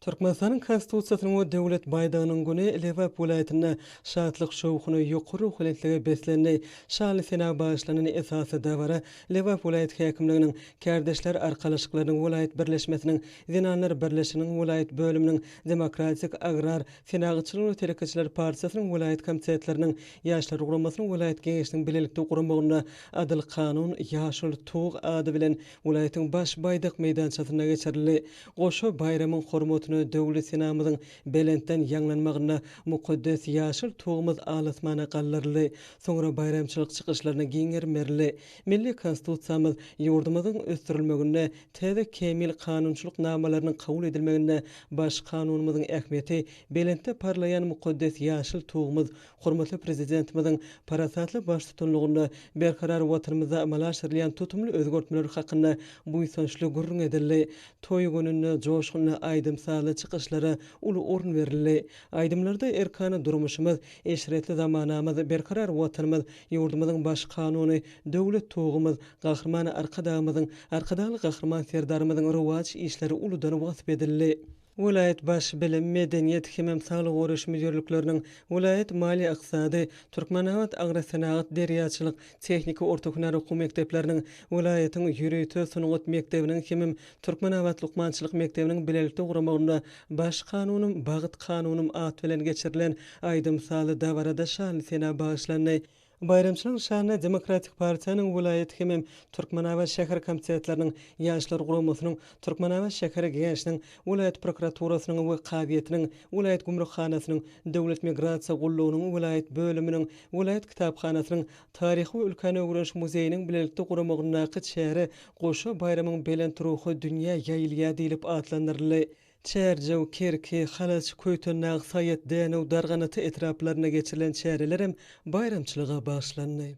Türkmenistanyň Konstitusiýasynyň we Döwlet baýdagynyň güni Lebap welaýatynda şatlyk-şowhuna, ýokary ruhubelentlige beslendi. Şanly senä bagyşlanan esasy dabara Lebap welaýat häkimliginiň, Kärdeşler arkalaşyklarynyň welaýat birleşmesiniň, Zenanlar birleşiginiň welaýat bölüminiň, Demokratik, Agrar, Senagatçylar we telekeçiler partiýasynyň welaýat komitetleriniň, Ýaşlar guramasynyň welaýat geňeşiniň bilelikde guramagynda Adyl kanun, ýaşyl tug ady bilen welaýatyň Baş baýdak meýdançasynda geçirildi. Goşa baýramyň hormatyna Döwlet senamyzyň belentden ýaňlanmagynda mukaddes ýaşyl tugumyz al-asmana galdyryldy. Soňra baýramçylyk çykyşlaryna giň gerim berildi. Milli Konstitusiýamyz ýurdumyzyň ösdürilmeginde, täze kämil kanunçylyk namalarynyň kabul edilmeginde Baş Kanunymyzyň ähmiýeti, belentde parlaýan mukaddes ýaşyl Tugumyz hormatly Prezidentimiziň parasatly baştutanlygynda berkarar Watanymyzda amala aşyrylýan tutumly özgertmeler hakynda buýsançly gürrüň edildi. Toý gününde joşgunly aýdym-sazly çykyşlara uly orun berildi. Aýdymlarda erkana durmuşymyz, eşretli zamanamyz, berkarar Watanymyz, ýurdumyzyň Baş Kanuny, Döwlet Tugumyz, Gahryman Arkadagymyzyň, Arkadagly Gahryman Serdarymyzyň rowaç işleri uludan wasp edildi. Welaýat Baş bilim, medeniýet hemem saglygy goraýyş müdirlikleriniň, welaýat maliýe-ykdysady, Türkmenabat agrosenagat, derýaçylyk, tehniki orta hünär okuw mekdepleriniň, welaýatyň ýörite sungat mekdebiniň hemem Türkmenabat lukmançylyk mekdebiniň bilelikde guramagynda Baş kanunym, bagt kanunym at bilen geçirilen aýdym-sazly dabarada şanly senä bagyşlandy. Baýramçylygyň şanyna Demokratik partiýanyň welaýat hemem Türkmenabat şäher komitetleriniň, Ýaşlar guramasynyň Türkmenabat şäher Geňeşiniň, welaýat prokuraturasynyň we kazyýetiniň, welaýat gümrükhanasynyň, Döwlet migrasiýa gullugynyň welaýat bölüminiň, welaýat kitaphanasynyň, Taryhy we ülkäni öwreniş muzeýiniň bilelikde guramagyndaky çäre Goşa baýramyň belent ruhy dünýä ýaýylýar diýlip atlandyryldy. Çärjew, Kerki, Halaç, Köýtendag, Saýat, Dänew, Darganata etraplarynda geçirilen çärelerem baýramçylyga bagyşlandy.